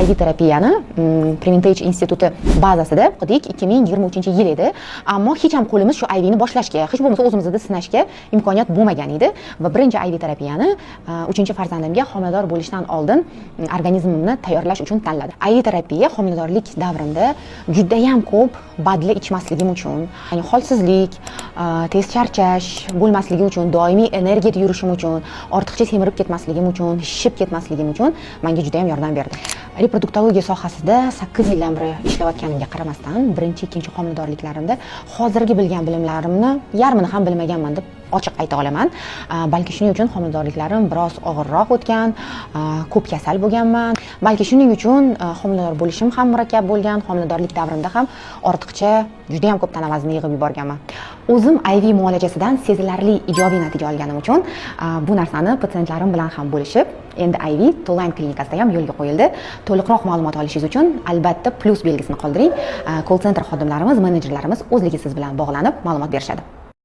IV terapiyani Preventage instituti bazasida o'qidik, 2023 yil edi, ammo hech ham qo'limiz shu IVni boshlashga, hech bo'lmasa o'zimizda sinashga imkoniyat bo'lmagan edi. Va birinchi IV terapiyani uchinchi farzandimga homilador bo'lishdan oldin organizmimni tayyorlash uchun tanladim. IV terapiya homiladorlik davrimda judayam ko'p БАД lar ichmasligim uchun, ya'ni holsizlik, tez charchash bo'lmasligi uchun, doimiy energiyada yurishim uchun, ortiqcha semirib ketmasligim uchun, shishib ketmasligim uchun menga judayam yordam berdi. Reproduktologiya sohasida 8 yildan beri ishlayotganimga qaramasdan, birinchi, ikkinchi homiladorliklarimda hozirgi bilgan bilimlarimni yarmini ham bilmaganman deb ochiq ayta olaman. Balki shuning uchun homiladorliklarim biroz og'irroq o'tgan, ko'p kasal bo'lganman. Balki shuning uchun homilador bo'lishim ham murakkab bo'lgan. Homiladorlik davrimda ham ortiqcha judayam ko'p tana vaznini yig'ib yuborganman. O'zim IV muolajasidan sezilarli ijobiy natija olganim uchun bu narsani patsientlarim bilan ham bo'lishib, endi IV Toline klinikasida ham yo'lga qo'yildi. To'liqroq ma'lumot olishingiz uchun albatta plyus belgisini qoldiring. Call center xodimlarimiz, menejerlarimiz o'zligi siz bilan bog'lanib, ma'lumot berishadi.